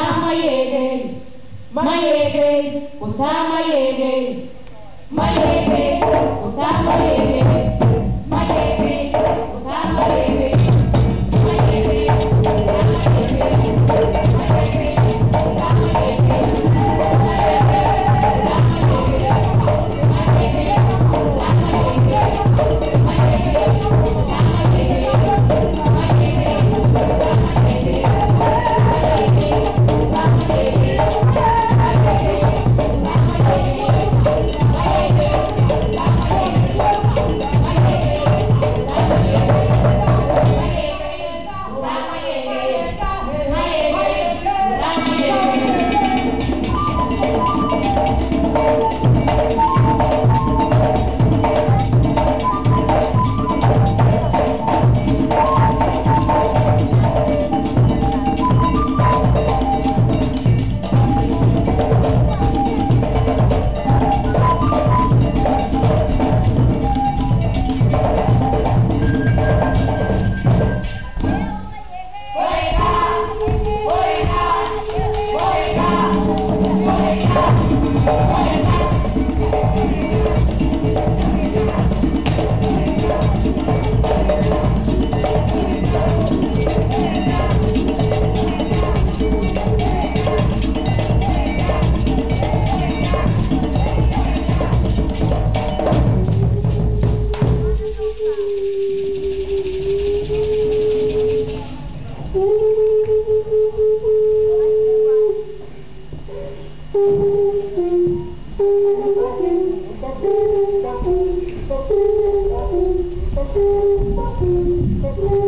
Mayege, mayege, bota mayege, mayege, bota mayege, mayege, bota mayege, mayege, bota mayege, mayege, bota mayege, mayege, bota mayege, mayege, bota mayege, mayege, bota mayege, mayege, bota mayege, mayege, bota mayege, mayege, bota mayege, mayege, bota mayege, mayege, bota mayege, mayege, bota mayege, mayege, bota mayege. Thank you.